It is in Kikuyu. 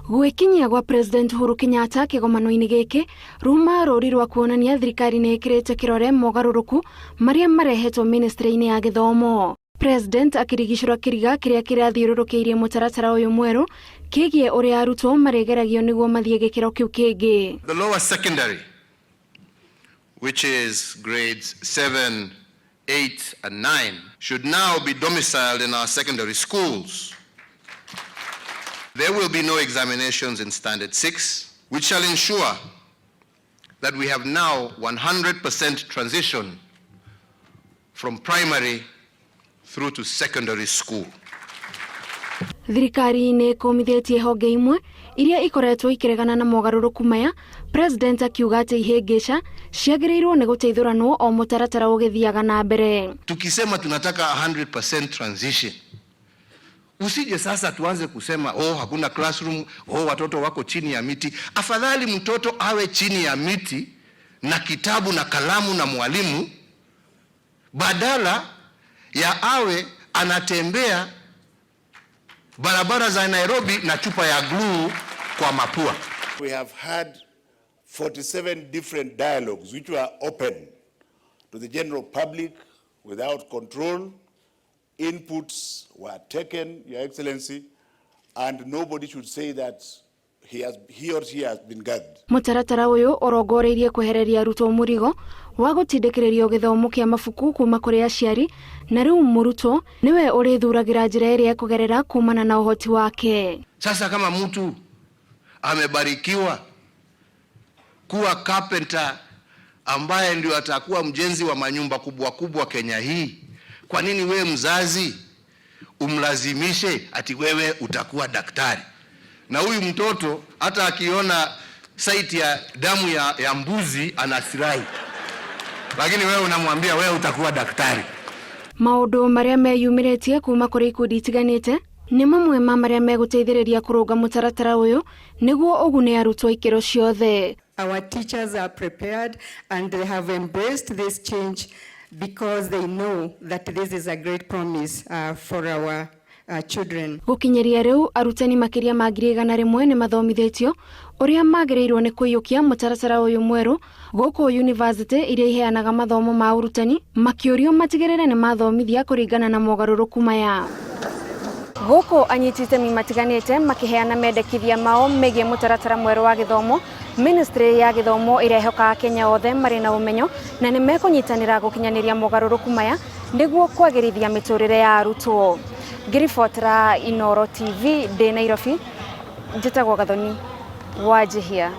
Gwĩkinyia gwa President Uhuru Kenyatta kĩgomano-inĩ gĩkĩ ruma rũri rwa kuonania thirikari nĩ ĩkĩrĩte kĩrore mogarũrũku marĩa marehetwo ministry-inĩ ya gĩthomo. President akĩrigicũra kĩriga kĩrĩa kĩrathiũrũrũkĩirie mũtaratara ũyũ mwerũ kĩgiĩ ũrĩa arutwo marĩgeragio nĩguo mathiĩ gĩkĩro kĩu kĩngĩ. The lower secondary, which is grades 7, 8 and 9, should now be domiciled in our secondary schools. There will be no examinations in Standard 6, which shall ensure that we have now 100% transition from primary through to secondary school. Thirikari nĩ ĩkũmithĩtie honge imwe iria ikoretwo ikĩregana na mogarũrũku maya, President akiuga atĩ ihĩngĩca ciagĩrĩirwo nĩ gũteithũranwo o mũtaratara ũgĩthiaga na mbere. Tukisema tunataka 100% transition, usije sasa tuanze kusema, "Oh, hakuna classroom, oh, watoto wako chini ya miti." Afadhali mtoto awe chini ya miti na kitabu na kalamu na mwalimu badala ya awe anatembea barabara za Nairobi na chupa ya glue kwa mapua. We have had 47 different dialogues which were open to the general public without control. Inputs were taken, Your Excellency, and nobody should say that he or she has been gagged. Mũtaratara ũyũ ũrongoreirie kwehereria arutwo mũrigo wa gũtindĩkĩrĩrio gĩthomo kĩa mabuku kuma kũrĩ aciari, na rĩu mũrutwo nĩwe ũrĩthuragĩra njĩra ĩrĩa ekũgerera kumana na ũhoti wake. Sasa kama mtu amebarikiwa kuwa carpenter ambaye ndio atakuwa mjenzi wa manyumba kubwa kubwa Kenya hii, kwa nini wewe mzazi umlazimishe ati wewe utakuwa daktari? Na huyu mtoto hata akiona sight ya damu ya mbuzi anasirai, lakini wewe unamwambia wewe utakuwa daktari. Maũndũ marĩa meyumĩrĩtie kuma kũrĩ ikundi itiganĩte nĩ mamwe ma marĩa megũteithĩrĩria kũrũnga mũtaratara ũyũ nĩguo ũgune arutwo ikĩro ciothe. Our teachers are prepared and they have embraced this change because they know that this is a great promise for our children. Gũkinyĩria rĩu, arutani makĩria ma 100,000 nĩ mathomithĩtio ũrĩa magĩrĩirwo nĩ kũiyũkia mũtaratara ũyũ mwerũ, gũkũ yunivasĩtĩ iria iheanaga mathomo ma ũrutani makĩũrio matigĩrĩre nĩ mathomithia kũringana na mogarũrũku maya. Gũkũ anyiti itemi matiganĩte makĩheana mendekithia mao megiĩ mũtaratara mwerũ wa gĩthomo, Ministry ya gĩthomo ĩrehoka Akenya othe marĩ na ũmenyo na nĩ mekũnyitanĩra gũkinyanĩria mogarũrũku maya nĩguo kwagĩrithia mĩtũrĩre ya arutwo. Ngĩribotera Inooro TV ndĩ Nairobi, njĩtagwo Gathoni Wanjihia.